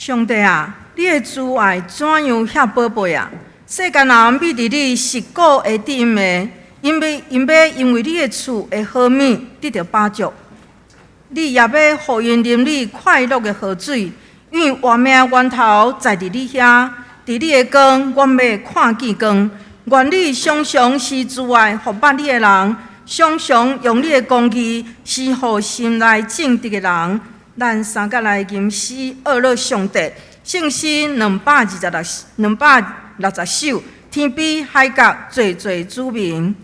上帝啊，你的慈愛怎樣遐寶貝啊！世間人秘佇你實古會得的，𪜶欲因為你的賜的好物得著飽足。你也欲予𪜶啉你快樂的河水，因為活命源頭在佇你遐，佇你的光，阮欲看見光。願你常常施慈愛，予捌你的人，常常用你的公義施予心內正直的人。咱三甲來吟詩，僫樂上帝。聖詩226、260首，天邊海角，濟濟子民。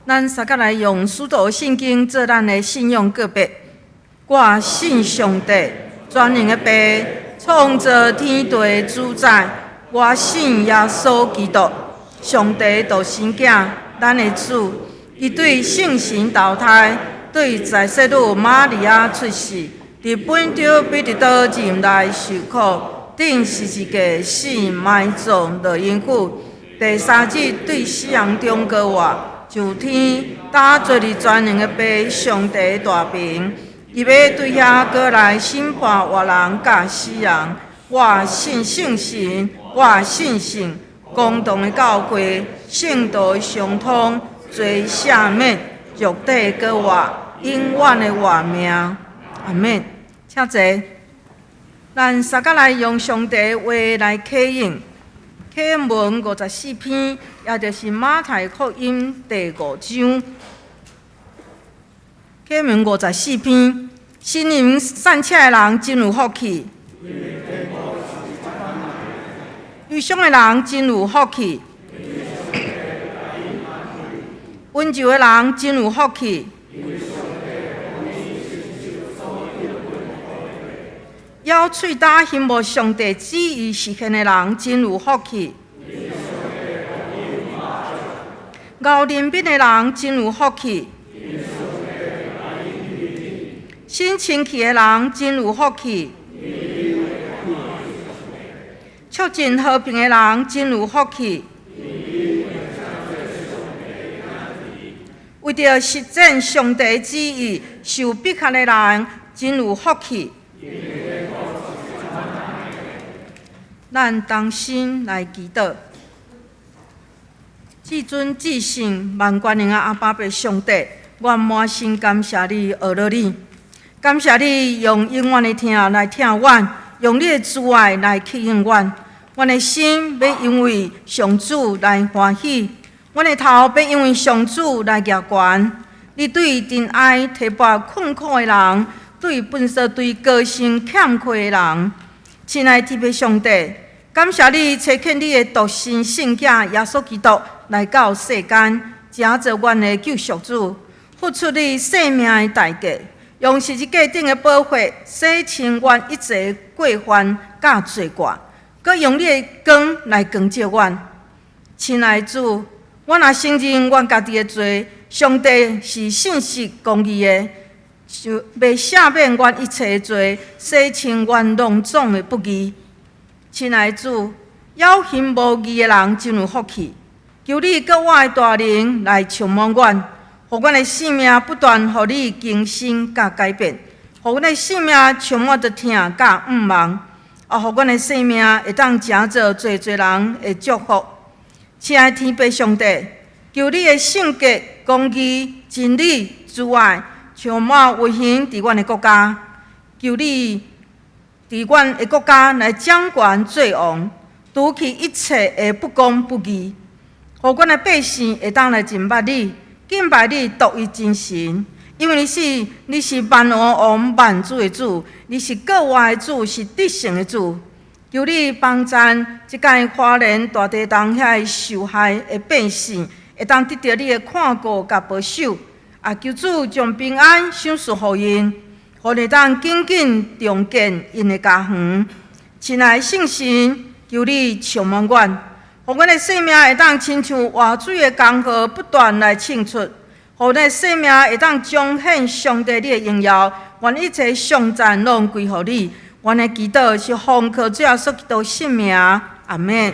咱三甲來用使徒信經做咱的信仰告白。我信上帝，全能的父，創造天地的主宰。我信耶穌基督，上帝獨生囝，咱的主。伊對聖神投胎，對在洗女瑪利亞出世，佇本丟彼拉多任內受苦，釘十字架死埋葬落陰府，第三日對死人中復活，上天，搭坐佇全能的父上帝大爿，伊欲對遐閣來審判活人佮死人。我信聖神，我信聖公同的教會，聖徒的相通，罪赦免，肉體閣活，永遠的活命。阿們。請坐。咱三甲來用上帝話來啟應。啟文54篇，也就是馬太福音第五章。啟文54篇，心靈善赤的人真有福氣，憂傷的人真有福氣，溫柔的人真有福氣。咬喙焦欣慕上帝旨意實現的人真有福氣。厚憐憫的人真有福氣。心清氣的人真有福氣。促進和平的人真有福氣。為著實踐上帝旨意受迫害的人真有福氣。咱同心來祈禱。至尊至聖萬權能的阿爸父上帝，我滿心感謝你，阿樂你，感謝你用永遠的疼來疼阮，用你的慈愛來吸引阮。阮的心欲因為上主來歡喜，阮的頭欲因為上主來舉懸。你對仁愛提拔困苦的人，對粪掃堆高升欠缺的人。親愛天父上帝，感謝你差遣你的獨生聖子耶穌基督來到世間，成做阮的救贖主，付出你生命的代價，用十字架頂的寶血洗清阮一切過犯佮罪過，閣用你的光來光照阮。親愛的主，阮若承認阮家己的罪，上帝是信實公義的，就欲赦免阮一切的罪，洗清阮攏總的不義。親愛的主，枵行無義的人真有福氣。求你閣我的大能來充滿阮，予阮的生命不斷予你更新佮改變，予阮的生命充滿著疼佮向望，也予阮的生命會當成做濟濟人的祝福。親愛天父上帝，求你的聖潔、公義、真理、慈愛充滿運行佇阮的國家。求你佇阮的國家來掌權做王，除去一切的不公不義，予阮的百姓會當來認捌你，敬拜你獨一真神。因為你是萬王王萬主的主，你是過活的主，是得勝的主。求你幫贊這擺花蓮大地動遐受害的百姓，會當得著你的看顧佮保守。啊，求主將平安賞賜予𪜶，予會當緊緊重建𪜶的家園。親愛聖神，求你充滿阮，予阮的生命會當親像活水的江河，不斷來滲出，予阮的生命會當彰顯上帝你的榮耀。願一切頌讚攏歸予你。阮的祈禱是奉靠主耶穌基督聖名，阿們。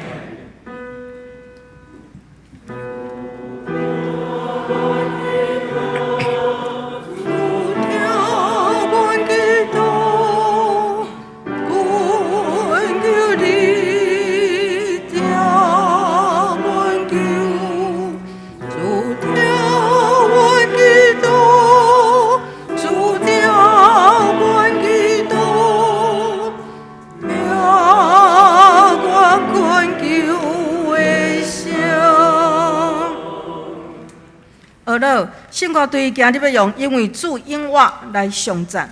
好了，聖歌隊今日欲用因為主永活來頌讚。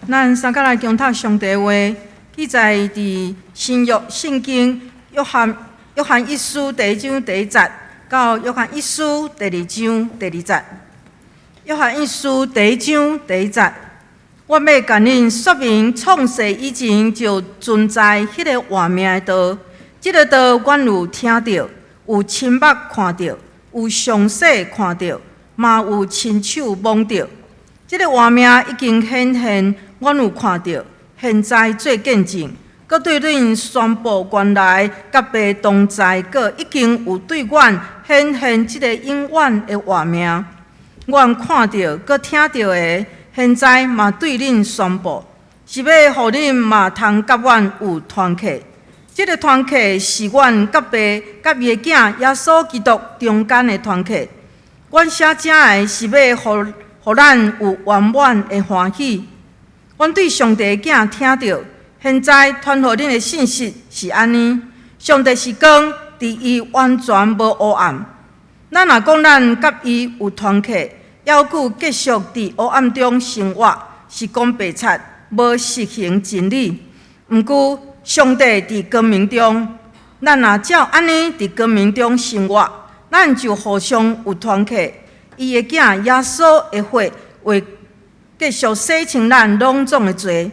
咱三個來共讀上帝話，記載佇新約聖經約翰一書第一章第一節到約翰一書第二章第二節。約翰一書第一章第一節，我欲共恁說明創世以前就存在彼个活命的道，這个道阮有聽著，有親目看著，有詳細看著，嘛有親手摸著。這个活命已經顯現，阮有看著，現在做見證，閣對恁宣布原來佮爸同在，閣已經有對阮顯現這个永遠的活命。阮看著，閣聽著的，現在嘛對恁宣布，是欲予恁嘛通佮阮有團契。這个團契是阮佮爸佮伊的囝耶穌基督中間的團契。阮寫這个是欲予咱有圓滿的歡喜。阮對上帝的囝聽著，現在傳予恁的信息是按呢：上帝是光，佇伊完全無黑暗。咱若講咱佮伊有團契，猶閣繼續佇黑暗中生活，是講白賊，無實行真理。毋過，上帝佇光明中，咱若照按呢佇光明中生活，咱就互相有團契。伊的囝耶穌的血會繼續洗清咱攏總的罪。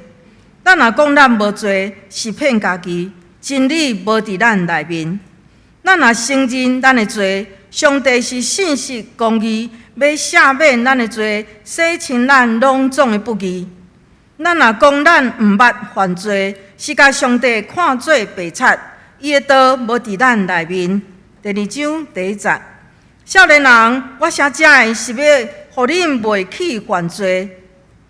咱若講咱無罪，是騙家己，真理無佇咱內面。咱若承認咱的罪，上帝是信實公義，欲赦免咱的罪，洗清咱攏總的不義。咱若講咱毋捌犯罪，是共上帝看做白賊，伊的道無佇咱內面。第二章第一節，少年人，我寫這个是欲予恁袂去犯罪。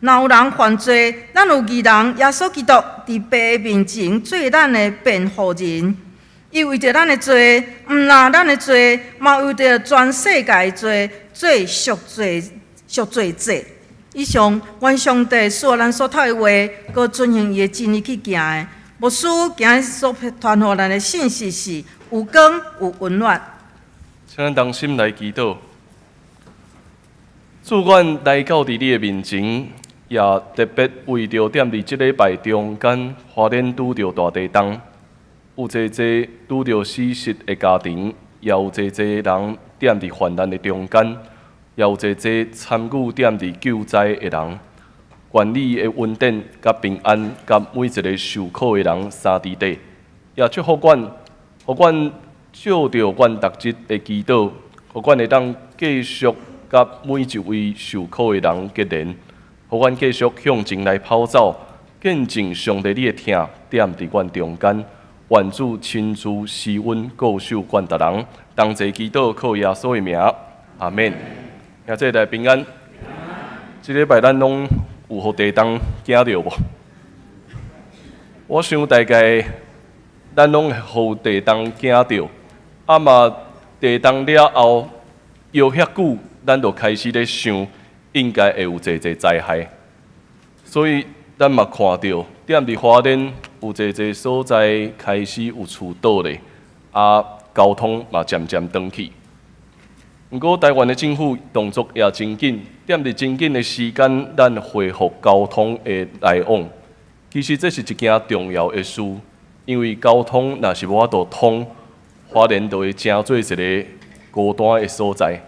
若有人犯罪，咱有義人耶穌基督佇爸的面前做咱的辯護人。伊為著咱的罪，毋但咱的罪，嘛為著全世界的罪，做贖罪祭。以上，願上帝賜咱所讀的話，閣遵行伊的真理去行的。牧師今日所傳予咱的信息是有光有溫暖。請咱同心來祈禱。主，阮來到佇你的面前，也特別為著踮佇這禮拜中間，花蓮拄著大地動，有濟濟拄著死失的家庭，也有濟濟人踮佇患難的中間，也有濟濟參與踮佇救災的人。願你的恩典佮平安，佮每一个受苦的人相佇底，也祝福阮，予阮照著阮逐日的祈禱，予阮會當繼續佮每一位受苦的人結連，予阮繼續向前來跑走，見證上帝你的疼踮佇阮中間。願主親自施恩顧守阮逐人，同齊祈禱靠耶穌的名，阿們。兄弟來平安。這禮拜咱攏有予地動驚著無？我想大概咱攏會予地動驚著，啊嘛地動了後，搖遐久，咱就開始咧想，應該會有濟濟災害。所以咱嘛看著，踮佇花蓮有濟濟所在開始有厝倒咧，啊，交通嘛漸漸斷去。毋過台灣的政府動作也真緊，踮佇真緊的時間，咱恢復交通的來往。其實這是一件重要的事，因為交通若是無法度通，花蓮就會成做一个孤單的所在。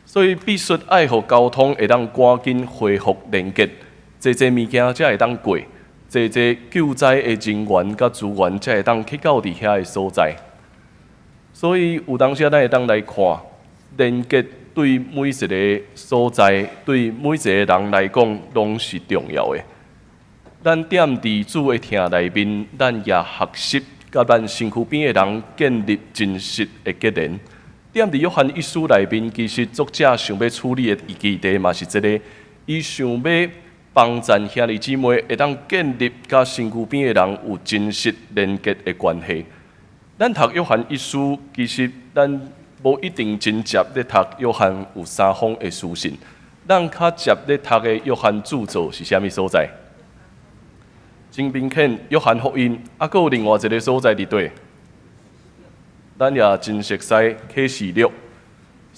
所以必須愛予交通會當趕緊恢復連結，濟濟物件才會當過，濟濟救災的人員佮資源才會當去到佇遐的所在。所以有當時咱會當來看，連結對每一个所在、對每一個人來講，攏是重要的。咱踮佇主的疼內面，咱也學習佮咱身軀邊的人建立真實的結連。踮佇約翰一書內面，其實作者想欲處理的議題嘛是這个，伊想欲幫贊兄弟姊妹會當建立佮身軀邊的人有真實連結的關係。咱讀約翰一書，其實咱無一定真捷咧讀約翰有三封的書信，咱較捷咧讀的約翰著作是啥物所在？真明顯，約翰福音，啊，閣有另外一个所在佇佗？咱也真熟悉啟示錄。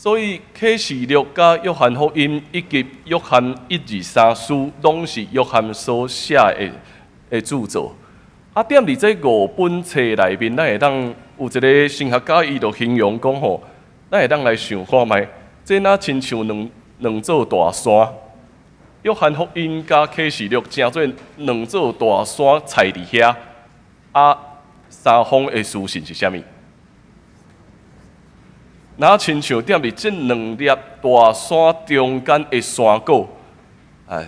所以啟示錄佮約翰福音以及約翰一二三書，攏是約翰所寫的著作。啊，踮佇這五本冊內面，咱會當有一個神學家伊就形容講吼，咱會當來想看覓，這若親像兩座大山，約翰福音佮啟示錄成做兩座大山踩佇遐，啊，三封的書信是啥物？若親像踮佇這兩粒大山中間的山谷，啊，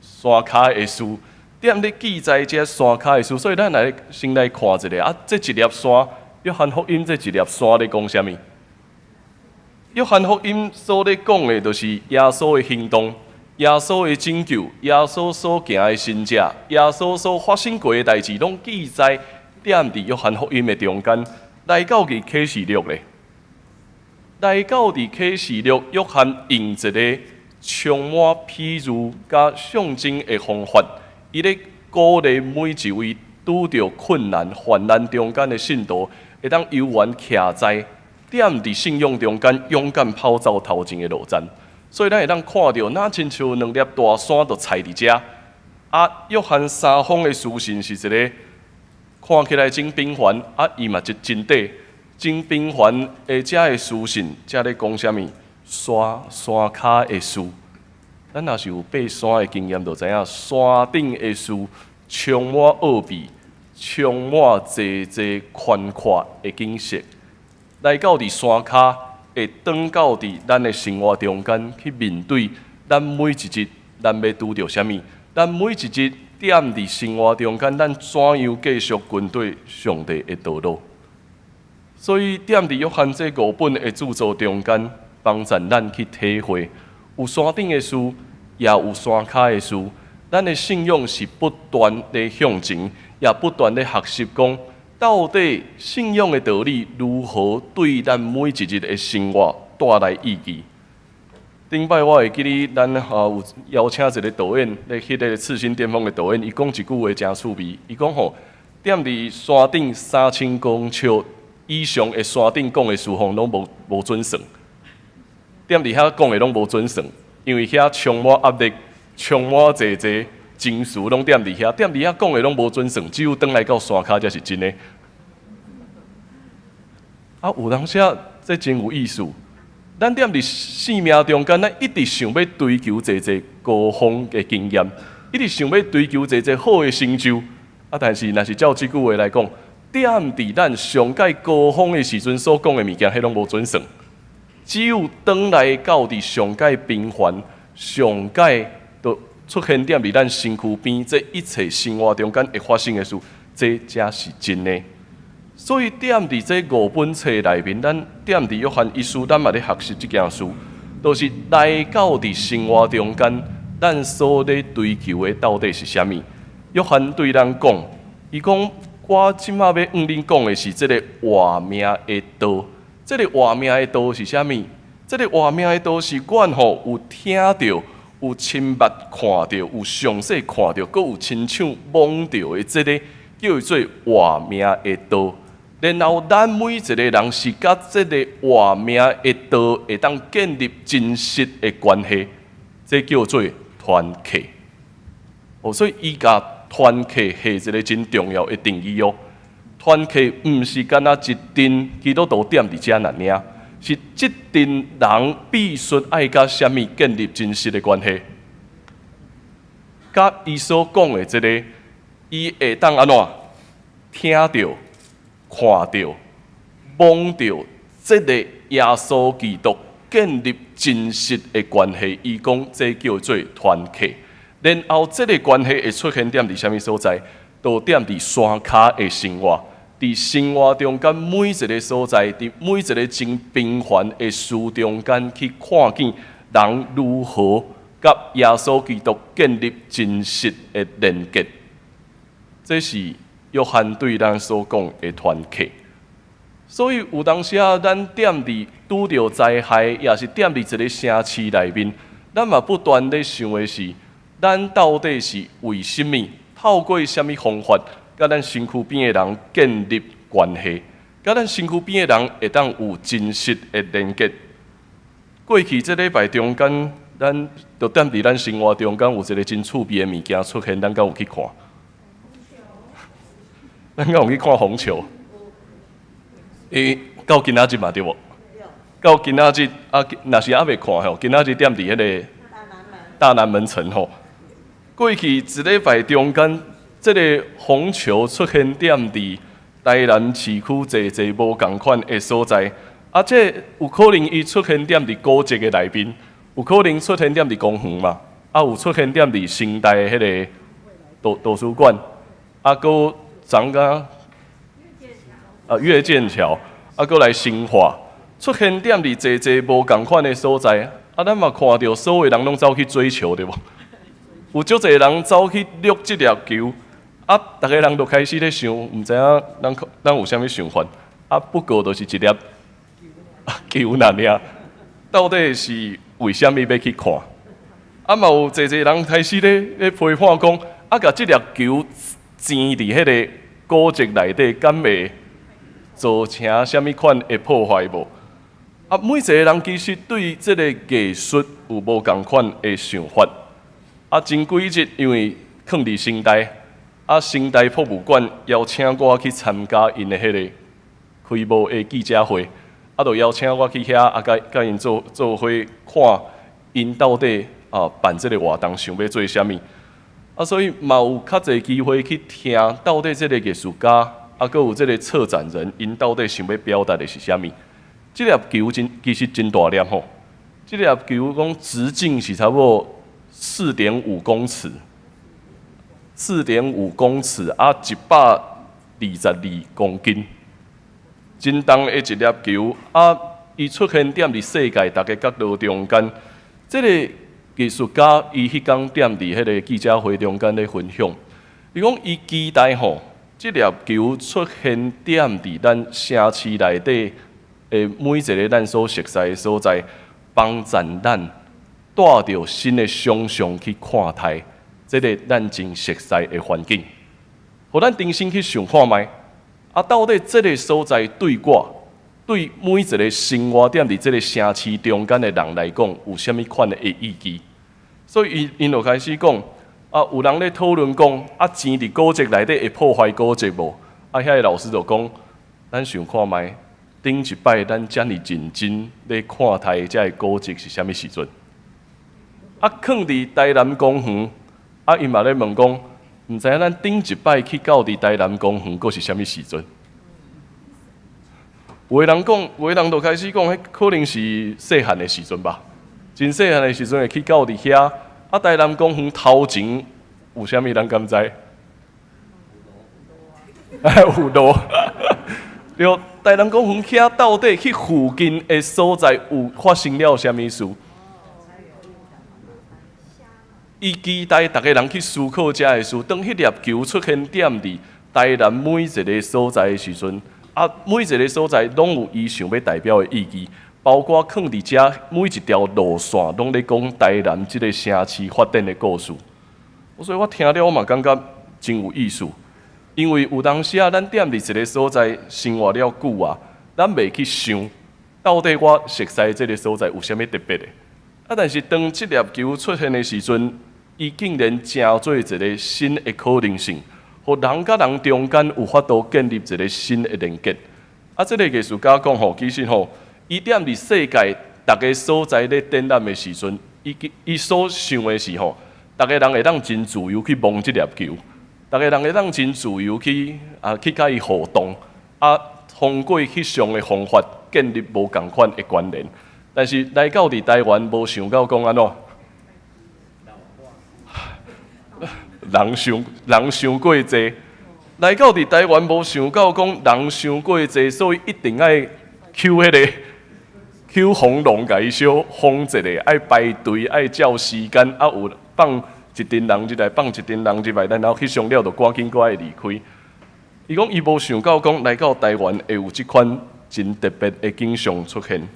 山跤的書，踮咧記載這山跤的書，所以咱來先來看一下啊，這一粒山，約翰福音這一粒山咧講啥物？約翰福音所咧講的，就是耶穌的行動、耶穌的拯救、耶穌所行的神蹟、耶穌所發生過的代誌，攏記載踮佇約翰福音的中間。來到佇啟示錄咧，來到佇啟示錄，約翰用一個充滿譬喻佮象徵的方法，伊咧鼓勵每一位拄著困難、患難中間的信徒，會當猶原徛在踮佇信仰中間，勇敢跑走頭前的路程。所以咱會當看著，若親像兩粒大山就踩佇遮。啊，約翰三封的書信是一個看起來真平凡，啊，伊嘛真真短，真平凡的遮的書信，遮咧講啥物？山山跤的事。咱若是有爬山的經驗，就知影山頂的事充滿奧秘，充滿濟濟寬闊的景色。來到佇山跤，會轉到佇咱的生活中間去面對咱每一日，咱欲拄著啥物？咱每一日踮佇生活中間，咱怎樣繼續跟綴上帝的道路？所以踮佇約翰這五本的著作中間，幫助咱去體會，有山頂的事，也有山跤的事。咱的信仰是不斷咧向前，也不斷咧學習講，到底信仰的道理如何對咱每一日的生活帶來意義？頂擺我會記得咱有邀請一個導演，咧彼個赤心巔峰的導演，伊講一句話誠趣味。伊講吼，踮佇山頂3000公尺以上的山頂講的事奉攏無準算，踮佇遐講的攏無準算，因為遐充滿壓力，充滿濟濟情緒攏踮佇遐，踮佇遐講的攏無準算，只有轉來到山跤才是真的。啊，有當時這真有意思。咱踮佇生命中間，咱一直想欲追求濟濟高峰的經驗，一直想欲追求濟濟好的成就。啊，但是若是照這句話來講，踮佇咱上蓋高峰的時陣所講的物件，彼攏無準算。只有轉來到佇上蓋平凡、上蓋都出現踮佇咱身軀邊，這一切生活中間會發生的事，這才是真的。所以踮佇這五本冊內面，咱踮佇約翰一書，咱嘛咧學習這件事，就是來到佇生活中間，咱所咧追求的到底是啥物？約翰對咱講，伊講我這馬欲向恁講的是這个活命的道。這个活命的道是啥物？這个活命的道是阮吼有聽著、有親目看著、有詳細看著，閣有親手摸著的這个叫做活命的道。然後，咱每一個人是佮這个活命的道會當建立真實的關係，這叫做團契。哦，所以伊共團契下一個真重要的定義哦。團契毋是干焦一陣基督徒踮佇遮爾爾，是這陣人必須愛佮啥物建立真實的關係。佮伊所講的這个，伊會當按怎聽著、看著、摸著這个耶穌基督建立真實的關係，伊講這叫做團契。然後這个關係會出現踮佇啥物所在？就踮佇山跤的生活，佇生活中間每一个所在，佇每一个真平凡的事中間去看見人如何佮耶穌基督建立真實的連結。這是約翰對咱所講的團契。所以有當時仔，咱踮佇拄著災害，抑是踮佇一个城市內面，咱嘛不斷咧想的是，咱到底是為啥物？透過啥物方法，佮咱身軀邊的人建立關係，佮咱身軀邊的人會當有真實的連結。過去這禮拜中間，咱就踮佇咱生活中間有一个真趣味的物件出現，咱敢有去看？咱敢有去看風球？欸，到今仔日嘛對無？到今仔日啊，若是猶未看吼，今仔日踮佇彼个大南門層吼。過去一禮拜中間，這个風球出現踮佇台南市區濟濟無仝款的所在，啊，這有可能伊出現踮佇古蹟的內面，有可能出現踮佇公園嘛，啊，有出現踮佇成大的彼个圖書館，啊，閣昨昏啊躍劍橋，啊，閣來新化，出現踮佇濟濟無仝款的所在，啊，咱嘛看著所有人攏走去追球對無？有足濟人走去掠這粒球，啊，逐个人就開始咧想，毋知影咱有啥物想法，啊，不過就是一粒球爾爾，到底是為啥物欲去看？啊，嘛有濟濟人開始咧批判講，啊，共這粒球糋佇彼个古蹟內底，敢會造成啥物款的破壞無？啊，每一个人其實對這个藝術有無仝款的想法。啊，前幾日因為囥佇成大，啊，成大博物館邀請我去參加𪜶的彼个開幕的記者會，啊，就邀請我去遐，啊，佮𪜶做伙看𪜶到底啊辦這个活動想欲做啥物。啊，所以嘛有較濟機會去聽到底這个藝術家，啊，閣有這个策展人，𪜶到底想欲表達的是啥物？這粒球真其實真大粒吼，這粒球講直徑是差不多4.5公尺，四點五公尺啊，122公斤，真重的一粒球啊！伊出現踮佇世界逐个角落中間，這个藝術家伊彼工踮佇彼个記者會中間咧分享，伊講伊期待吼，這粒球出現踮佇咱城市內底的每一个咱所熟悉的所在，幫助咱帶著新的想象去看待這个咱真熟悉的環境，予咱重新去想看覓，啊，到底這个所在對我，對每一个生活踮佇這个城市中間的人來講，有啥物款的意義？所以𪜶就開始講，啊，有人咧討論講，啊，糋佇古蹟內底會破壞古蹟無？啊，遐个老師就講，咱想看覓，頂一擺咱遮爾認真咧看待這个古蹟是啥物時陣？啊，囥佇台南公園，啊，伊嘛咧問講，毋知影咱頂一擺去到佇台南公園，閣是啥物時陣？有的人講，有的人就開始講，彼可能是細漢的時陣吧，真細漢的時陣會去到佇遐。啊，台南公園頭前有啥物人敢知？有路。對，台南公園遐到底彼附近的所在有發生了啥物事？伊期待逐个人去思考遮个事，當彼粒球出現踮佇台南每一个所在的時陣，啊，每一个所在攏有伊想欲代表的意義，包括囥佇遮每一條路線，攏咧講台南這个城市發展的故事。所以我聽了我嘛感覺真有意思，因為有當時啊，咱踮佇一个所在生活了久啊，咱袂去想到底我熟悉這个所在有啥物特別的。啊，但是當這粒球出現的時陣，伊竟然成做一个新的可能性，予人佮人中間有法度建立一个新的連結。啊，這个藝術家講吼，其實吼，伊踮佇世界逐个所在咧展覽的時陣，伊所想的是吼，逐个人會當真自由去摸這粒球，逐个人會當真自由去佮伊互動，啊，通過翕相的方法建立無仝款的關聯。但是來到佇台灣，無想到講按怎？人傷過濟，來到佇台灣無想到講人傷過濟，所以一定愛搝彼个搝風龍，共伊小封一下，愛排隊，愛照時間，啊有放一陣人入來，放一陣人入來，然後翕相了就趕緊閣愛離開。伊講伊無想到講來到台灣會有這款真特別的景象出現。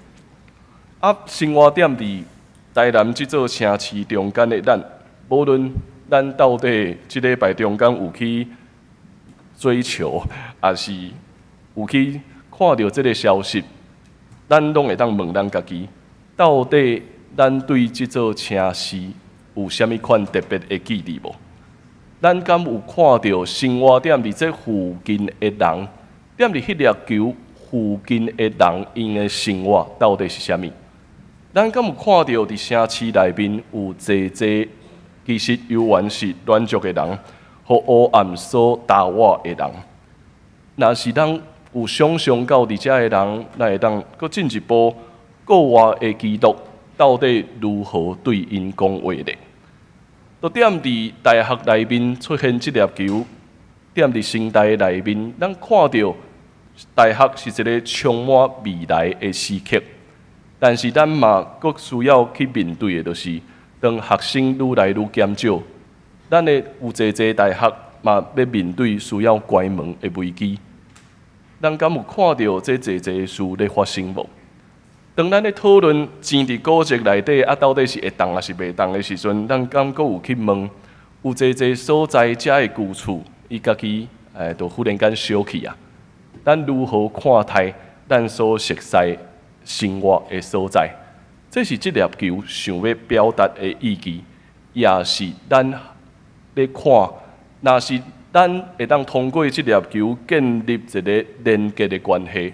啊，生活踮佇台南這座城市中間的咱，無論咱到底這禮拜中間有去追求，抑是有去看著這个消息，咱攏會當問咱家己：到底咱對這座城市有啥物款特別的記憶無？咱敢有看著生活踮佇這附近的人，踮佇彼粒球附近的人，𪜶的生活到底是啥物？咱敢有看著佇城市內面有濟濟其實猶原是軟弱的人，予黑暗所打擾的人？若是咱有想象到佇遮的人，咱會當閣進一步復活的基督到底如何對𪜶講話咧？都踮佇大學內面出現這粒球，踮佇成大內面，咱看著大學是一個充滿未來的時刻，但是咱嘛閣需要去面對的，就是當學生愈來愈減少，咱的有濟濟大學嘛欲面對需要關門的危機。咱敢有看著這濟濟事咧發生無？當咱咧討論錢佇古籍內底啊，到底是會動抑是袂動的時陣，咱敢閣有去問，有濟濟所在遮的舊厝，伊家己就忽然間燒去啊？咱如何看待咱所熟悉生活的所在？這是這粒球想欲表達的意義，也是咱咧看，若是咱會當通過這粒球建立一個連結的關係。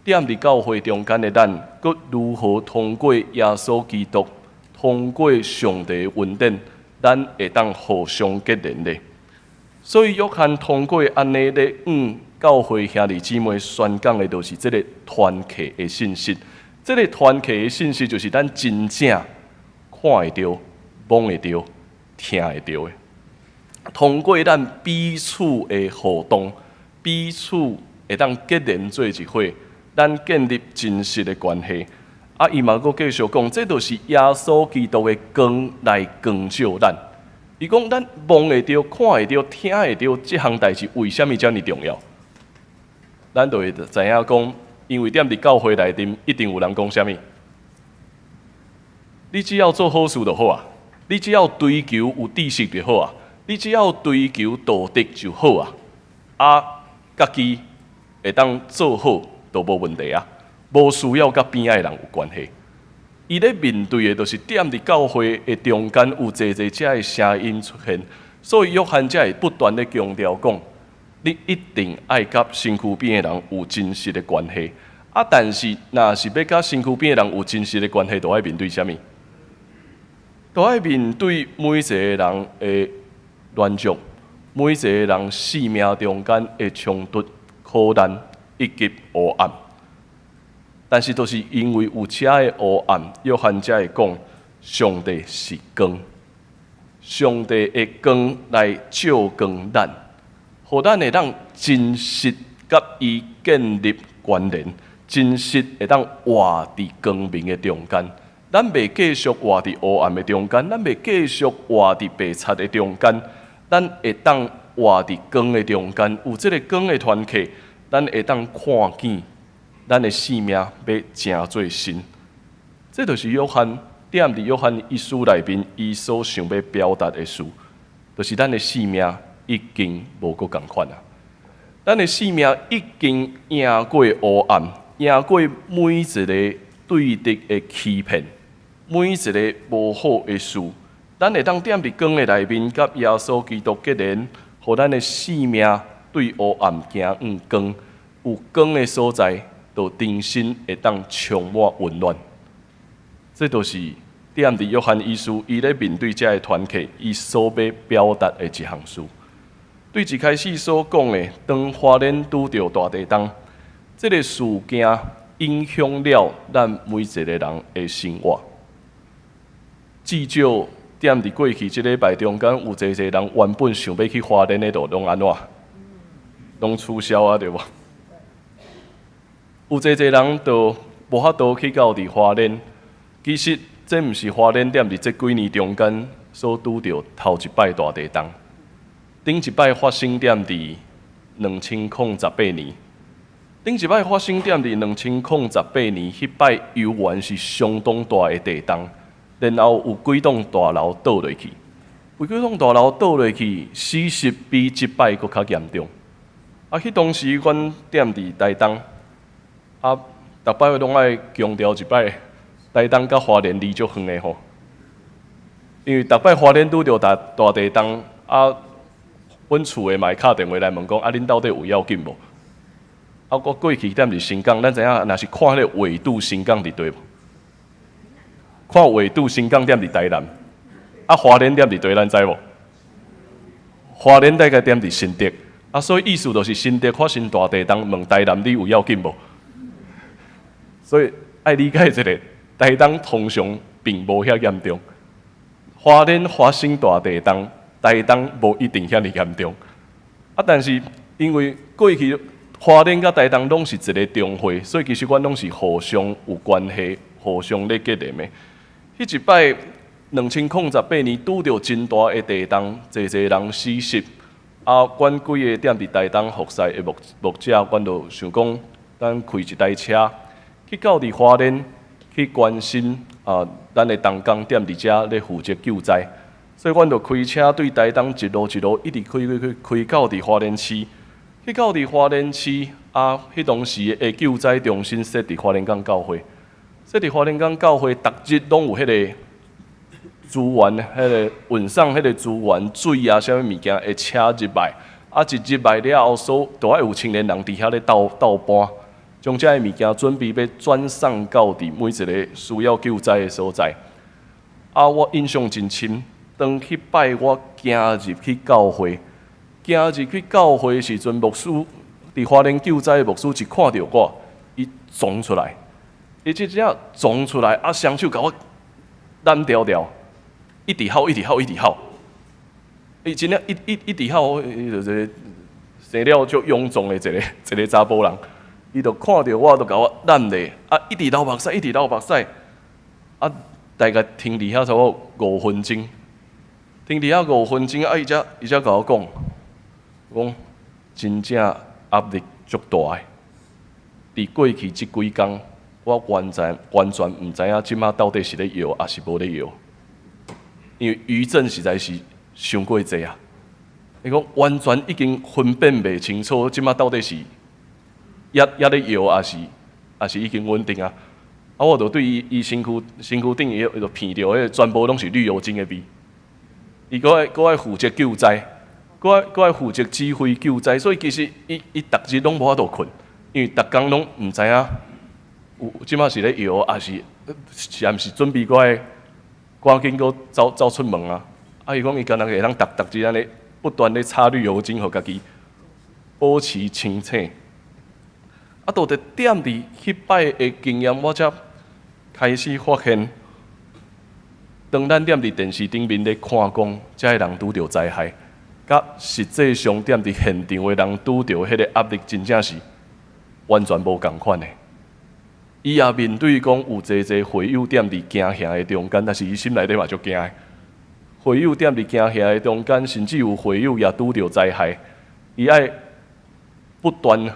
踮佇教會中間的咱，閣如何通過耶穌基督，通過上帝的恩典，咱會當互相結連咧？所以約翰通過按呢咧，向教會兄弟姊妹宣講的，就是這個團契的信息。這個團契的信息，就是咱真正看會著、摸會著、聽會著的。通過咱彼此的互動，彼此會當結連做一伙。咱建立真實的關係。啊，伊嘛閣繼續講，這就是耶穌基督的光來光照咱。伊講咱摸會著、看會著、聽會著，這項代誌為啥物遮爾重要？咱就會知影講，因為踮佇教會內面，一定有人講啥物。你只要做好事就好啊，你只要追求有知識就好啊，你只要追求道德就好啊。啊，家己會當做好都無問題啊，無需要佮邊仔的人有關係。伊咧面對的，就是踮佇教會的中間有濟濟遮的聲音出現，所以約翰才會不斷咧強調講，你一定愛佮身軀邊的人有真實的關係。啊，但是若是欲佮身軀邊的人有真實的關係，就愛面對啥物？就愛面對每一個人的軟弱，每一個人生命中間的衝突、苦難以及黑暗。但是，就是因為有遮的黑暗，約翰才會講，上帝是光，上帝的光來照光咱，予咱會當真實佮伊建立關聯，真實會當活佇光明的中間。咱袂繼續活佇黑暗的中間，咱袂繼續活佇白賊的中間，咱會當活佇光的中間。有這個光的團契，咱會當看見咱的生命欲成做新。這就是約翰踮佇約翰一書內面，伊所想欲表達的事，就是咱的生命已經無閣仝款啊！咱的生命已經贏過黑暗，贏過每一個對敵的欺騙，每一個無好的事。咱會當踮佇光的內面，佮耶穌基督結連，予咱的生命對黑暗行向光。有光的所在，就重新會當充滿溫暖。這就是踮佇約翰一書，伊咧面對遮个團契，伊所欲表達的一項事。對一開始所講的，當花蓮拄著大地動，這個事件影響了咱每一個人的生活。至少踮佇過去這禮拜中間，有濟濟人原本想欲去花蓮的，就攏按怎？攏取消啊，對無？有濟濟人就無法度去到佇花蓮。其實，這毋是花蓮踮佇這幾年中間所拄著頭一擺大地動。頂一擺發生踮佇2018年，頂一擺發生踮佇2018年，彼擺猶原是相當大的地動，然後有幾棟大樓倒落去，有幾棟大樓倒落去，死實比這擺閣較嚴重。啊，彼當時阮踮佇台東，啊，逐擺攏愛強調一擺，台東佮花蓮離足遠的吼。因為逐擺花蓮拄著大大地動，啊，阮厝的嘛會敲電話來問講，啊，恁到底有要緊無？啊，我過去踮佇新港，咱知影，若是看彼個緯度，新港佇佗無？看緯度，新港踮佇台南，啊，花蓮踮佇佗，咱知無？花蓮大概踮佇新竹，啊，所以意思就是新竹發生大地動，問台南你有要緊無？所以愛理解一下，台東通常並無遐嚴重，花蓮發生大地動，台東無一定遐爾嚴重。啊，但是因為過去花蓮佮台東攏是一个中會，所以其實阮攏是互相有關係，互相咧結連的。彼一擺2018年拄著真大的地動，濟濟人死失。啊，阮幾个踮佇台東服侍的牧牧者，阮就想講，咱開一台車去到佇花蓮去關心啊，咱的同工踮佇遮咧負責救災。所以阮就開車對台東一路一路一直開開開開到佇花蓮市，去到佇花蓮市啊，彼當時的救災中心設佇花蓮港教會，設佇花蓮港教會，逐日攏有彼個資源，彼個運送彼個資源水啊，啥物物件的車入來，啊，一入來了後，所都愛有青年人佇遐咧鬥鬥搬，將這个物件準備欲轉送到佇每一个需要救災的所在。啊，我印象真深，當彼擺我行入去教會，行入去教會時陣，牧師佇花蓮救災的牧師一看著我，伊衝出來，伊這只衝出來，啊，雙手共我攬牢牢。一直哭，一直哭，一直哭。伊真正一一一直哭，伊就是生了足勇壯的一個一個查埔人。伊就看著我，就共我攬咧，啊，一直流目屎，一直流目屎。啊，大概停佇遐差不多五分鐘，停佇遐五分鐘，啊，伊才伊才共我講，講真正壓力足大的。佇過去這幾工，我完全完全毋知影這馬到底是咧搖，抑是無咧搖。因為餘震實在是傷過濟啊！伊講完全已經分辨袂清楚，這馬到底是猶猶咧搖，抑是抑是已經穩定啊！啊，我就對伊伊身軀身軀頂伊伊就鼻著彼个全部攏是綠油精的味。伊閣愛閣愛負責救災，閣愛閣愛負責指揮救災，所以其實伊伊逐日攏無法度睏，因為逐工攏毋知影有這馬是咧搖，抑是是毋是準備閣愛趕緊閣走走出門啊！啊，伊講伊敢若會當逐逐日按呢不斷咧擦綠油精，予家己保持清醒。啊，到佇踮佇彼擺的經驗，我才開始發現，當咱踮佇電視頂面咧看講，這个人拄著災害，佮實際上踮佇現場的人拄著彼个壓力，真正是完全無仝款的。伊也面對講有濟濟會友踮佇驚嚇的中間，但是伊心內底嘛足驚的。會友踮佇驚嚇的中間，甚至有會友也拄著災害，伊愛不斷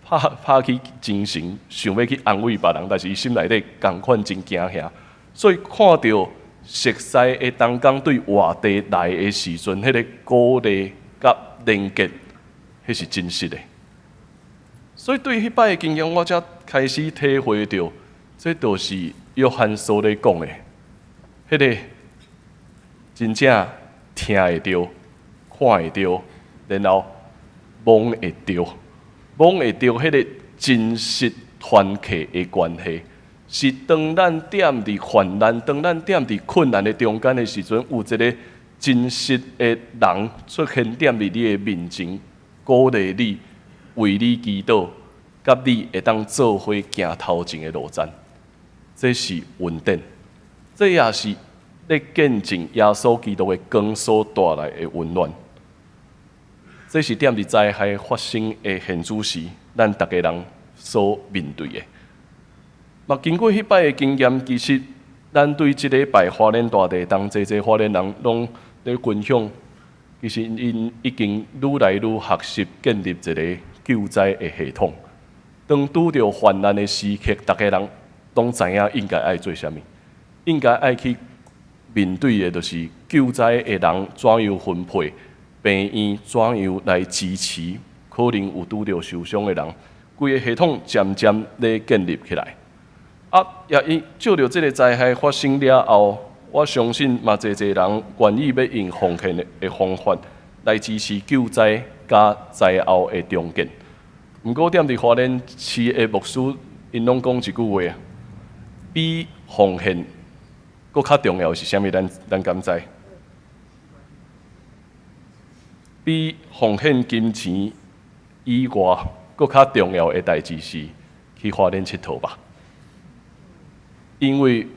拍拍起精神，想欲去安慰別人，但是伊心內底仝款真驚嚇。所以看著熟似的同工對外地來的時陣，彼个鼓勵佮連結，彼是真實的。所以對彼擺的經驗，我才開始體會著，這就是約翰所咧講的，彼个真正聽會著、看會著，然後摸會著、摸會著彼个真實團契的關係，是當咱踮佇患難、當咱踮佇困難的中間的時陣，有一个真實的人出現踮佇你的面前，鼓勵你，為你祈禱，佮你會當做伙行頭前的路程，這是恩典，這也是咧見證耶穌基督的光所帶來的溫暖。這是踮佇災害發生的現主時，咱逐家人所面對的。嘛，經過彼擺的經驗，其實咱對這禮拜花蓮大地動，濟濟花蓮人攏咧分享，其實𪜶已經愈來愈學習建立一个救災的系統。當拄著患難的時刻，逐家人攏知影應該愛做啥物，應該愛去面對的，就是救災的人怎樣分配，病院怎樣來支持，可能有拄著受傷的人，規个系統漸漸咧建立起來。啊，也因借著這个災害發生了後，我相信嘛，濟濟人願意欲用奉獻的方法來支持救災佮災後的重建。毋過，踮佇花蓮市的牧師，𪜶攏講一句話：比奉獻閣較重要的是啥物？咱敢知？比奉獻金錢以外，閣較重要的代誌是去花蓮𨑨迌吧。因為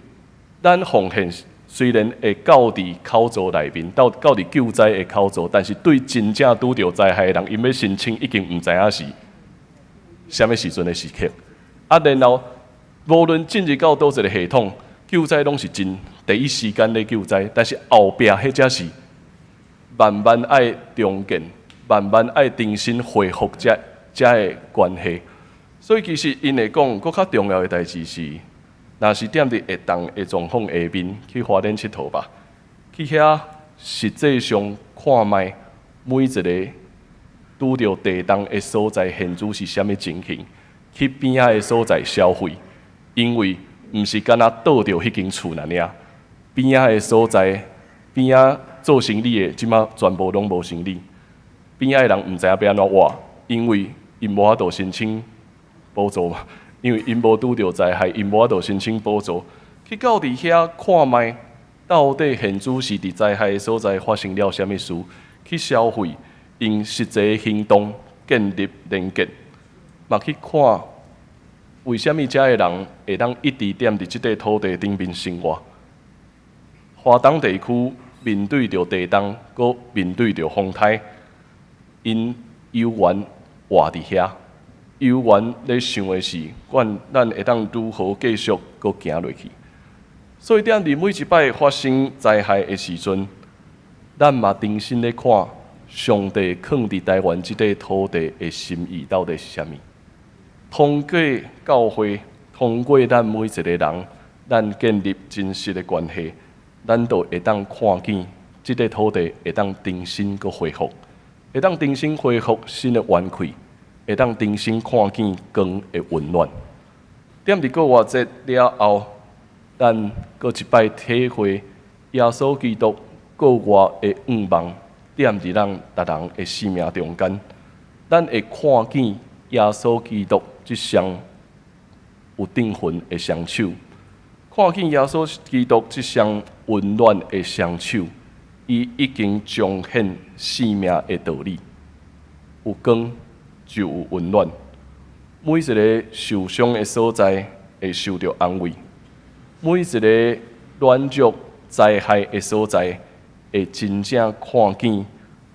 咱奉獻雖然會到佇口座內面，到佇救災的口座，但是對真正拄著災害的人，𪜶欲申請已經毋知影是啥物時陣的時刻。啊，然後無論進入到佗一个系統，救災攏是真第一時間咧救災，但是後壁彼才是慢慢愛重建，慢慢愛重新恢復這的關係。所以其實𪜶會講，閣較重要的代誌是，若是踮佇會當的狀況下面去花蓮𨑨迌吧，去遐實際上看覓每一个拄著地動的所在，現主是啥物情形，去邊仔的所在消費，因為毋是干焦倒著彼間厝爾爾，邊仔的所在，邊仔做生理的，這馬全部攏無生理，邊仔的人毋知影欲按怎活，因為𪜶無法度申請補助嘛，因為𪜶無拄著災害，𪜶無法度申請補助。去到佇遐看覓，到底現主是佇災害的所在發生了啥物事，去消費，用實際行動建立連結，嘛去看為啥物遮的人會當一直踮佇這塊土地頂面生活。華東地區面對著地動，閣面對著風颱，𪜶猶原活佇遐，猶原咧想的是，管咱會當如何繼續閣行落去。所以，踮佇每一擺發生災害的時陣，咱嘛重新咧看上帝囥佇台灣這塊土地的心意到底是啥物。通過教會，通過咱每一个人，咱建立真實的關係，咱就會當看見這塊土地會當重新閣恢復，會當重新恢復新的元氣，會當重新看見光的溫暖。踮佇復活節了後，咱閣一擺體會耶穌基督復活的願望，踮佇咱逐人的生命中間，咱會看見耶穌基督這雙有釘痕的雙手，看見耶穌基督這雙溫暖的雙手，伊已經彰顯生命的道理。有光就有溫暖，每一个受傷的所在會受著安慰，每一个軟弱災害的所在，會真正看見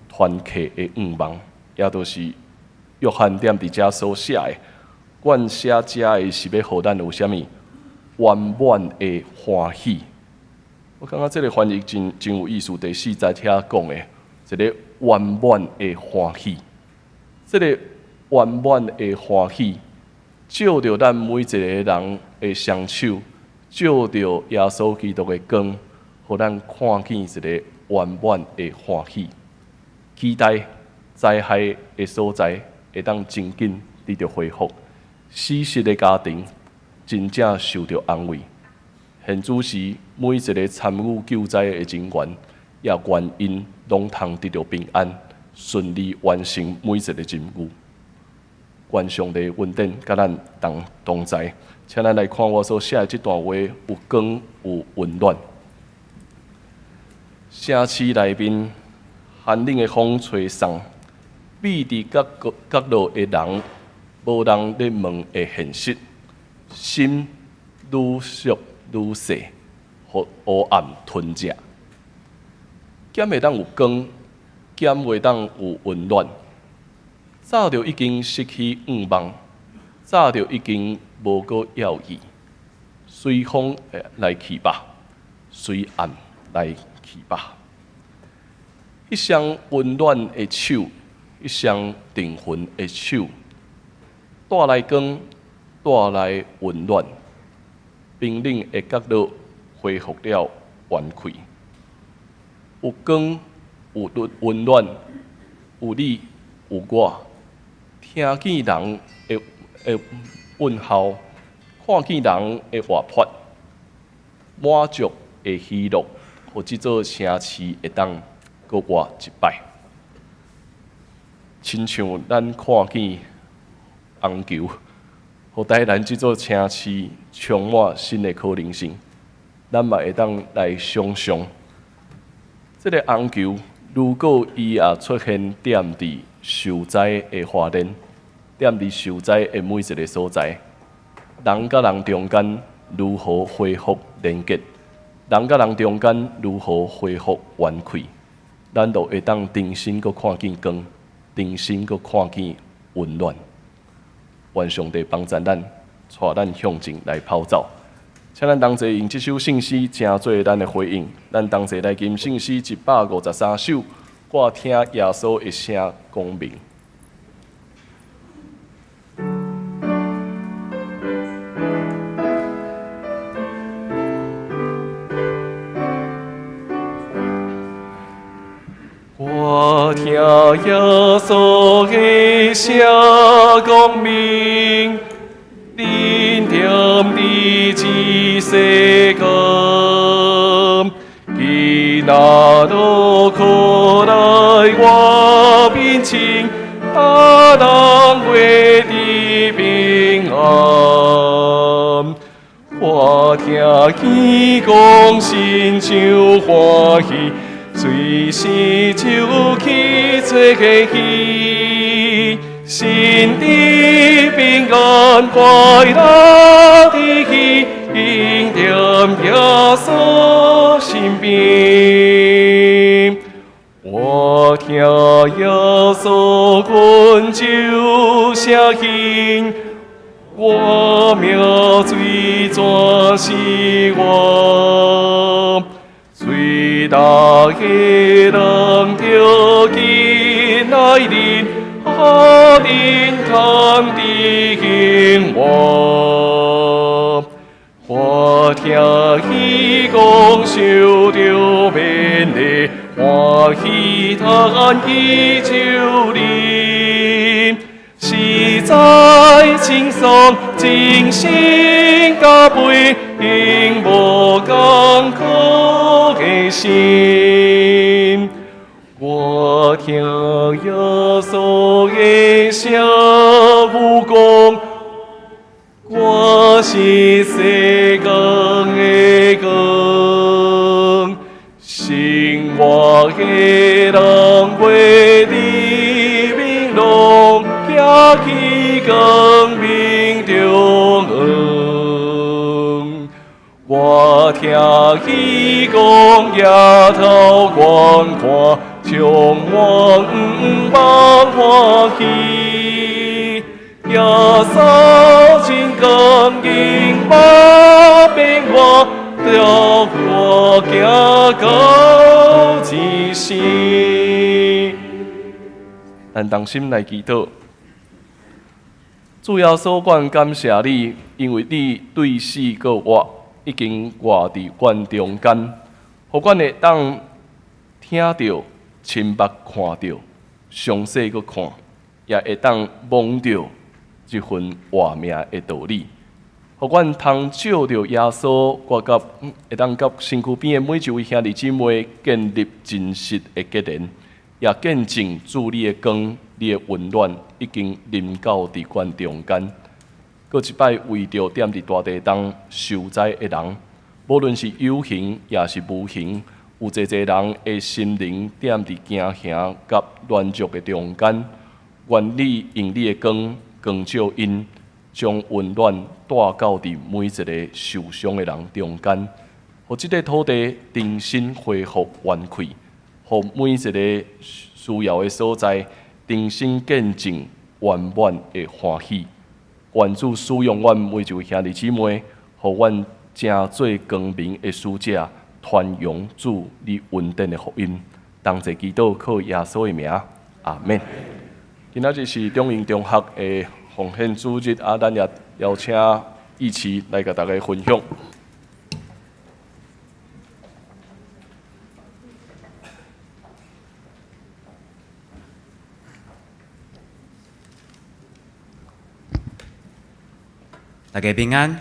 團契的願望，也就是約翰踮佇遮所寫的。阮寫這的是欲予咱有啥物圓滿的歡喜。我感覺這个翻譯真有意思。第四節遐講的，一个圓滿的歡喜。這个圓滿的歡喜，照著咱每一个人的雙手，照著耶穌基督的光，予咱看見一个圓滿的歡喜。期待災害的所在會當真緊得著恢復，死失的家庭真正受著安慰。現主時每一个參與救災的人員，也願𪜶攏通得著平安，順利完成每一个任務。願上帝恩典佮咱同在，請咱來看我所寫的這段話，有光有溫暖。城市內面寒冷的風吹送，秘佇角落的人，無人咧問的現實，心愈縮愈細，予黑暗吞食。敢會當有光，敢會當有溫暖？早就已經失去願望，早就已經無閣要伊。隨風來去吧，隨暗來去吧。彼雙溫暖的手，彼雙釘痕的手，帶來光，帶來溫暖。冰冷的角落恢復了元氣，有光，有溫暖，有你，有我，聽見人的問候，看見人的活潑，滿足的喜樂，予這座城市會當閣活一擺。親像咱看見紅球，予台南這座城市充滿新的可能性，咱嘛會當來想像，這个紅球如果伊也出現踮佇受災的花蓮，踮佇受災的每一个所在，人佮人中間如何恢復連結？人佮人中間如何恢復元氣？咱就會當重新閣看見光，重新閣看見溫暖。願上帝幫助咱，帶咱向前來跑走。請咱同齊用這首聖詩，成做咱的回應。咱同齊來吟聖詩153首，我聽耶穌的聲講明。我聽耶穌的聲講明，恁踮佇這世間，伊若落苦來我面前，他人活佇平安。我聽伊講心上歡喜，隨時手起做喜，心的平安快樂的喜，踮耶穌身邊。我聽耶穌阮就寫信，我命最全是我。隨逐个人著緊來臨，予恁通佇興旺。我聽伊講受著勉勵，歡喜嘆伊就臨，實在輕鬆，精神加倍，永無艱苦的心。我聽耶穌的聲有講，我是世間的光，信我的人活佇明朗，行去光明中。我聽伊講，抬頭觀看，充滿望歡喜。耶穌真光明馬變我，帶我行到這時。咱同心來祈禱。主耶穌，阮感謝你，因為你對死閣活，已經活佇阮中間，予阮會當聽著、親目看著、詳細閣看，也會當摸著這份活命的道理，予阮通藉著耶穌，我佮會當佮身軀邊的每一位兄弟姊妹建立真實的結連，也見證主你的光、你的溫暖已經臨到佇阮中間。閣一擺為著踮佇大地東受災的人，無論是有形抑是無形，有濟濟人的心靈踮佇驚嚇佮軟弱的中間，願你用你的光光照𪜶，將溫暖帶到佇每一个受傷的人中間，予這个土地重新恢復元氣，予每一个需要的所在重新見證圓滿的歡喜。願主使用阮每一位兄弟姊妹，予阮成做光明的使者，傳揚主你恩典的福音。同齊祈禱，靠耶穌的名，阿們。今仔日是中營中學的奉獻主日，啊，咱也邀請義慈來共大家分享。大家平安。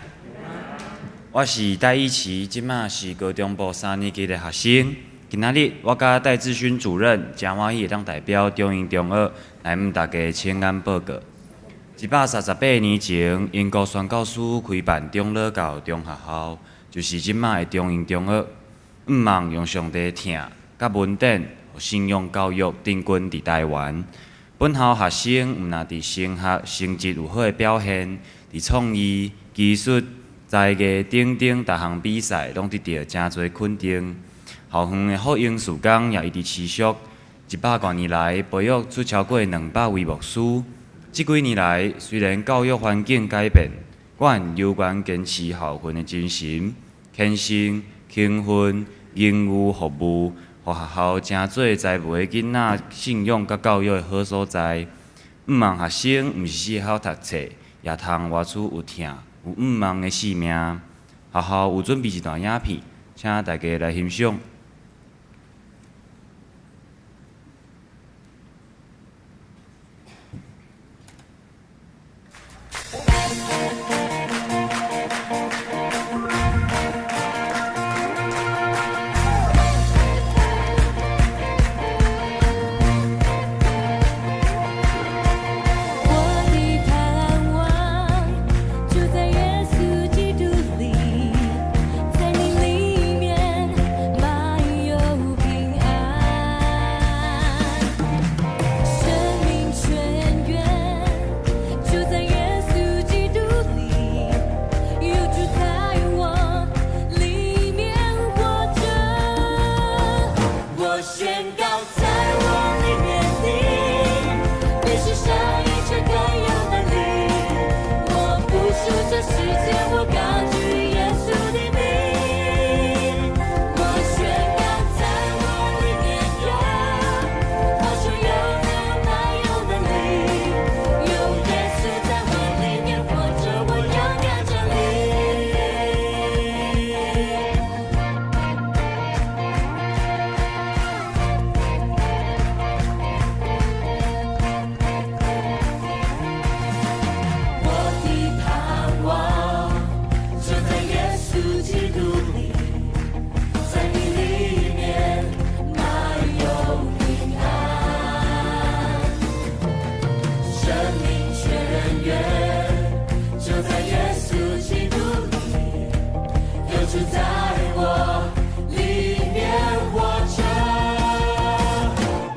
我是戴一奇，這馬是高中部三年級的學生。今仔日我佮戴志勳主任誠歡喜會當代表中英中學來向大家請安報告。138年前，英國宣教師開辦長老教中學校，就是這馬的中英中學。向望用上帝疼佮恩典，予信仰教育定根佇台灣。本校學生毋但佇升學成績有好的表現，佇創意、技術、才藝等等逐項比賽，攏得著誠濟肯定。校園的福音事工也一直持續，100多年來培育出超過200位牧師。這幾年來，雖然教育環境改變，阮猶原堅持校訓的精神，虔誠、勤奮、榮譽服務，予學校成做栽培囡仔信仰佮教育的好所在。向望學生毋是只曉讀冊，也通活出有疼、有向望的生命。學校有準備一段影片，請大家來欣賞。我的盼望就在耶穌基督裡，在你裡面滿有平安，生命泉源就在耶穌基督裡，有主在我裡面活著，我宣告在我裡面的，比世上一切更有能力。我不屬這世界，我高舉耶穌的名。我宣告在我裡面有，活水湧流滿有能力，有耶穌在我裡面活著，我勇敢站立。我的盼望就在耶穌基督裡，在你裡面滿有平安，生命泉源就在耶穌基督裡，有主在我裡面活著。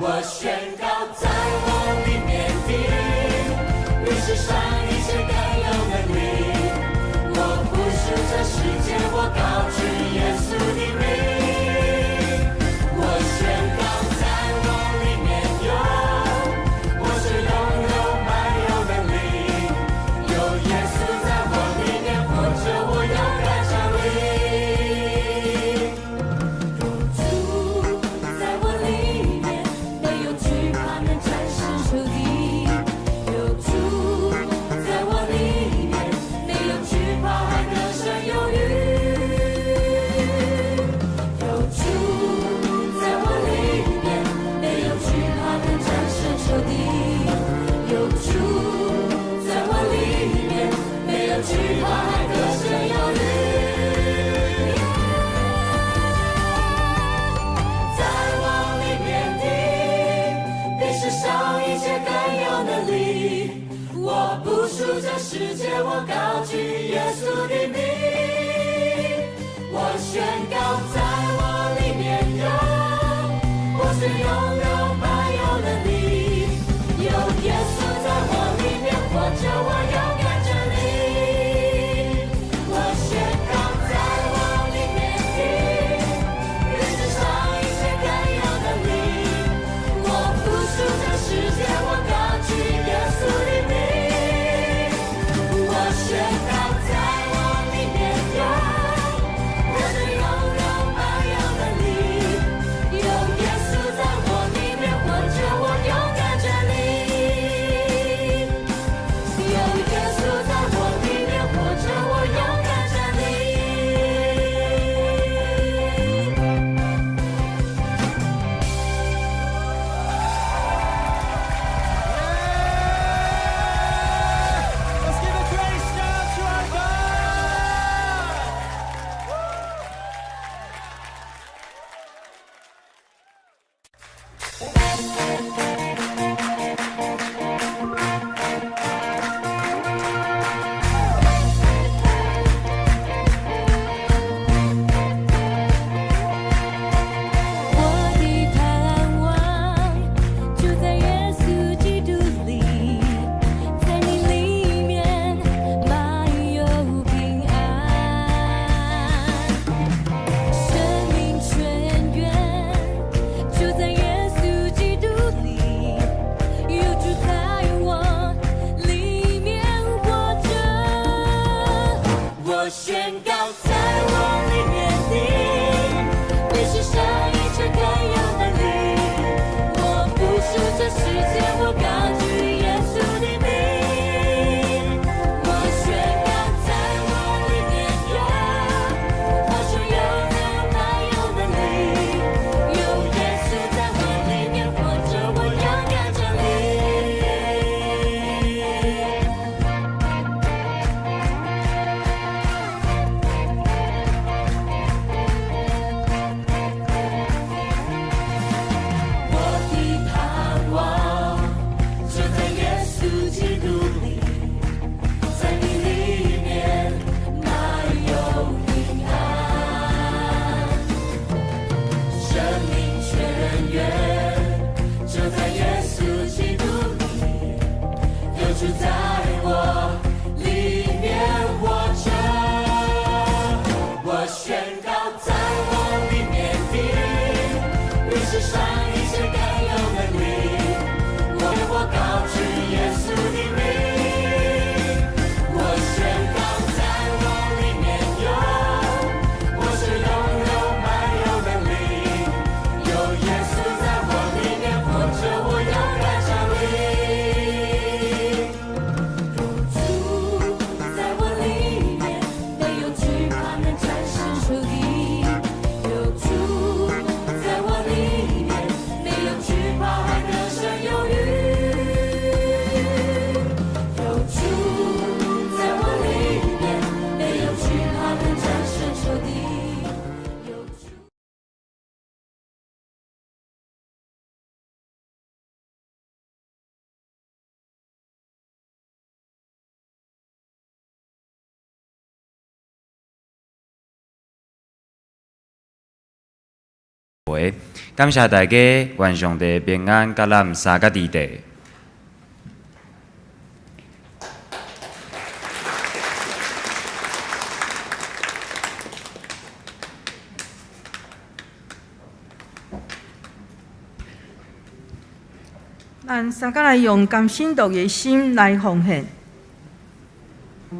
我宣告在我裡面的，比世上一切更有能力。我不屬這世界，我高舉耶穌的名。我宣告在我裡面有，活水湧流滿有能力，有耶穌在我裡面活著，我勇敢站立。有主在我裡面，沒有懼怕能戰勝仇敵。有主在我裡面，沒有懼怕還得勝有餘。有主在我裡面，沒有懼怕能戰勝仇敵。有主在我裡面，沒有懼怕還得勝有餘。在我裡面的，比世上一切更有能力。我不屬這世界，我高舉耶穌的名。我宣告在我裡面有，活水湧流滿有能力，有耶穌在我裡面活著，我勇敢站立。我宣告在我裡面的，比世上一切更有能力。我不屬這世界，我高舉耶穌的名。我宣告在我裡面有，活水湧流滿有能力，有耶穌在我裡我的盼望就在耶穌基督裡，在你裡面滿有平安，生命泉源就在耶穌基督裡，有主在我裡面活著。我宣告，在我裡面的比世上一切更有能力。我不屬這世界，我高舉耶穌的名。我宣告，在我裡面有活水，有流滿有能力，有耶穌在我裡面活著，我勇敢站立。我的盼望就在耶穌基督裡，在你裡面滿有平安，生命泉源就在耶穌基督裡，有主在我裡面活著。我宣告，在我裡面的比世上一切更有能力。我高舉耶穌的名。我宣告，在我裡面有活水湧流滿有能力，有耶穌在我裡面活著，我勇敢站立。有主在我裡面，沒有懼怕能戰勝仇敵。有主在我裡面，沒有懼怕還得勝有餘。有主在我裡面，沒有懼怕能戰勝仇敵。有主。感謝大家，願上帝平安，佮咱三个弟弟。咱三個來用甘心樂意的心來奉獻。我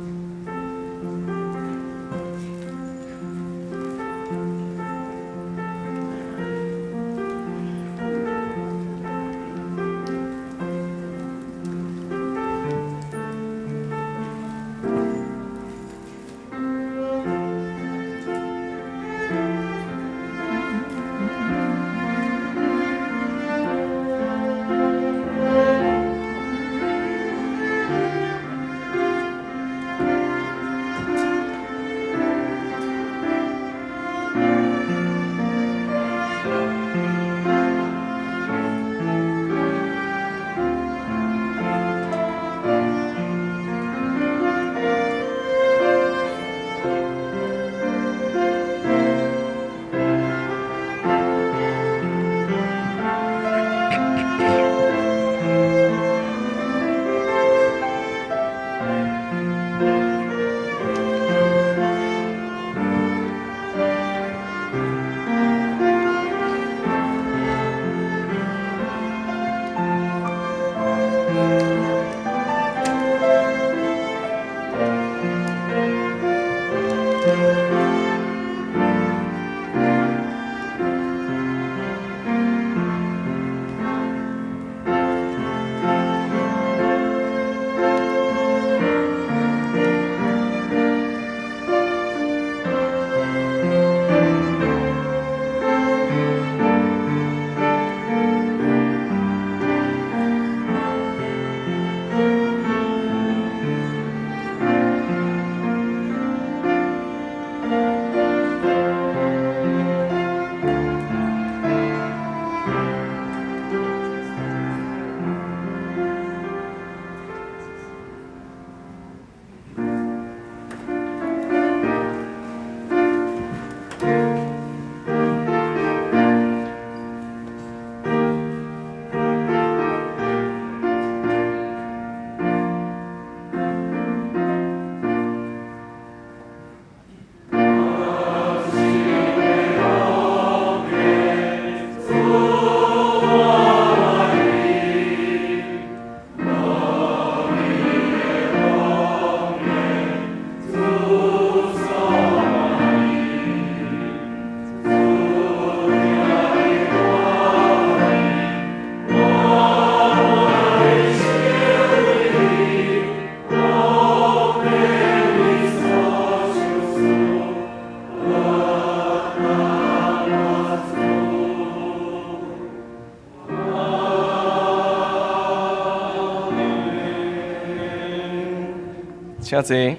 請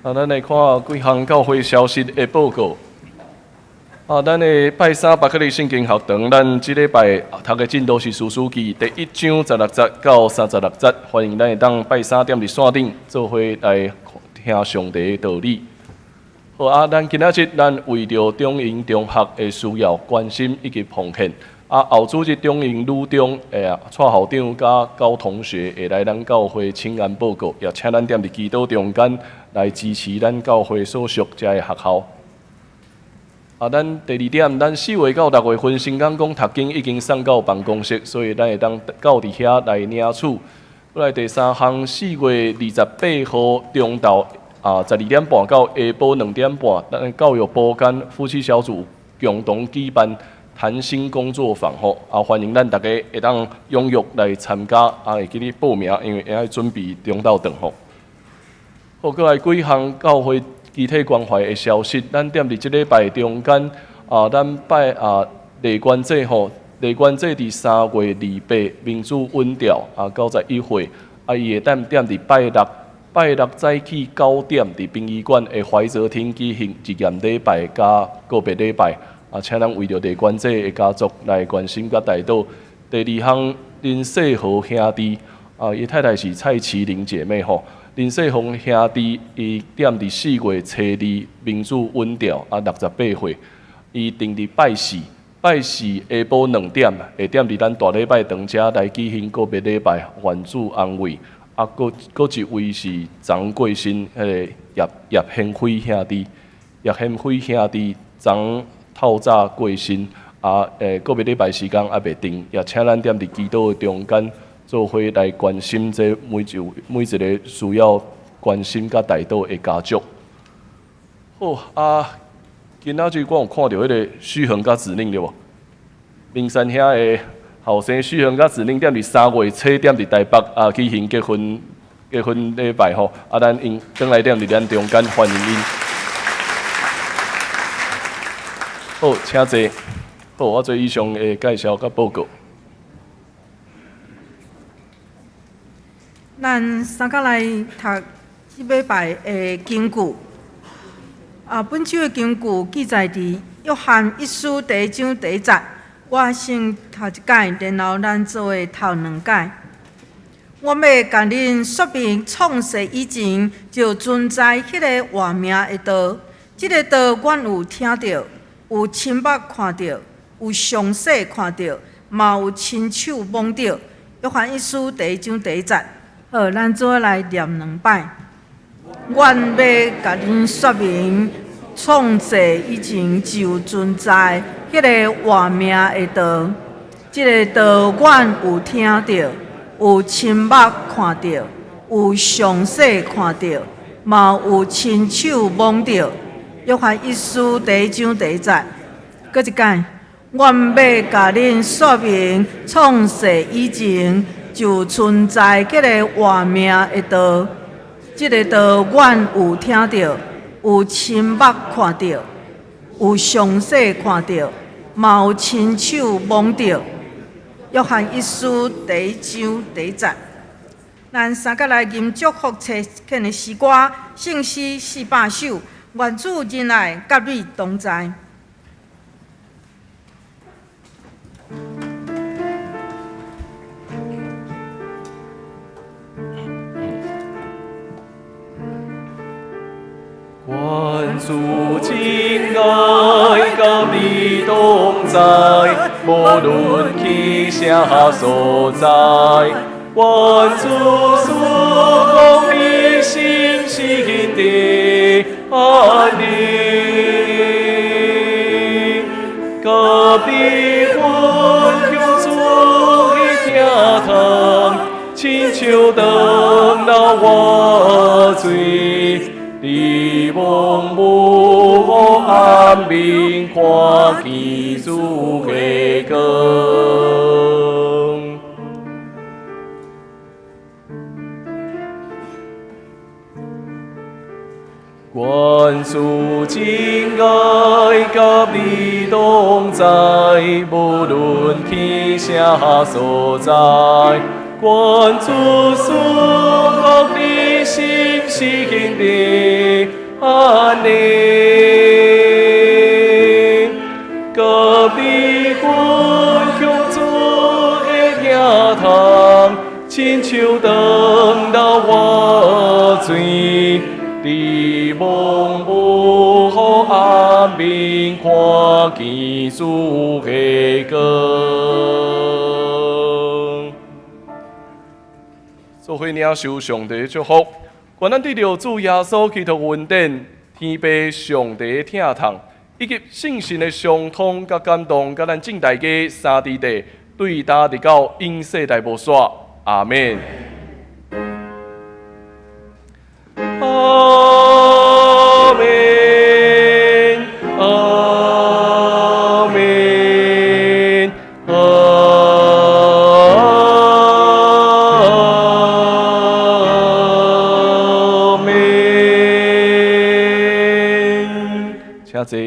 坐。啊，咱來看幾項教會消息的報告。啊，咱的拜三伯克利聖經學堂，咱這禮拜讀的進度是士師記第一章十六節到三十六節，歡迎咱會當拜三踮佇線頂做伙來聽上帝的道理。好啊，咱今仔日咱為著中營中學的需要關心以及奉獻。啊，後主日中營女中的蔡校長佮高同學會來咱教會請安報告，也請咱踮佇祈禱中間來支持咱教會所屬遮个學校。啊，咱第二點，咱4月到6月份新港講讀經已經送到辦公室，所以咱會當到佇遐來領取。過來第三項，4月28號中晝啊12點半到下晡2點半，咱教育部間夫妻小組共同舉辦談心工作坊吼，啊，歡迎咱逐家會當踴躍來參加，啊，會記得報名，因為愛準備中晝頓吼。好，過來幾項教會肢體關懷的消息，咱踮佇這禮拜中間，啊，咱拜啊李關祭吼，李關祭佇3月28民主穩調啊91歲，啊，伊會當踮佇拜六，拜六早起9點佇殯儀館的懷澤廳舉行日驗禮拜佮告別禮拜。啊，請咱為著李關祭的家族來關心佮代禱。第二項，林世和兄弟，啊，伊太太是蔡麒麟姐妹吼。林世宏兄弟，伊踮佇4月初2民主穩調，啊，68歲，伊定佇拜四，拜四下晡2點，會踮佇咱大禮拜堂遮來舉行告別禮拜，願主安慰。啊，閣閣一位是張貴新，彼个葉葉顯輝兄弟，葉顯輝兄弟昨透早過身，啊，告別禮拜時間猶未定，也請咱踮佇祈禱的中間做伙來關心這每一位每一个需要關心佮代禱的家族。好啊，今仔日我有看著彼个許恆佮子寧對無？明山遐的後生許恆佮子寧踮佇3月初踮佇台北啊舉行結婚禮拜吼，啊，咱𪜶轉來踮佇咱中間歡迎𪜶。好，請坐。好，我做以上的介紹佮報告。咱三甲來讀這禮拜的經句。啊，本周的經句記載佇約翰一書第一章第一節。我先讀一解，然後咱做伙讀兩解。我欲共恁說明創世以前就存在彼个活命的道，這个道阮有聽著，有親目看著，有詳細看著，嘛有親手摸著。約翰一書第一章第一節。好，咱做伙來念兩擺。阮欲共恁說明，創世以前就存在彼个活命的道，這个道阮有聽著，有親目看著，有詳細看著，嘛有親手摸著。約翰一書第一章第一節，閣一擺，阮欲共恁說明，創世以前就存在彼个活命的道，這个道阮有聽著，有親目看著，有詳細看著，嘛有親手摸著。約翰一書第一章第一節，咱三甲來吟祝福冊獻的詩歌，聖詩400首，願主仁愛佮你同在。願主真愛佮你同在，無論去啥所在。願主賜福你心心的安寧，佮你分享主的疼痛，親像長流活水。你蒙無暗面，看見主的光。願主真愛佮你同在，無論去啥所在。願主賜福你。心是平安的。佮你分享主的疼痛，親像長流活水，佇濛霧雨暗暝看見主的光。做伙領受上帝的祝福，願咱得著主耶穌基督恩典、天父上帝的疼痛，以及聖神的相通佮感動，佮咱眾大家三弟弟，對今直到永世代無煞。阿們。阿們，阿們，阿們。請坐。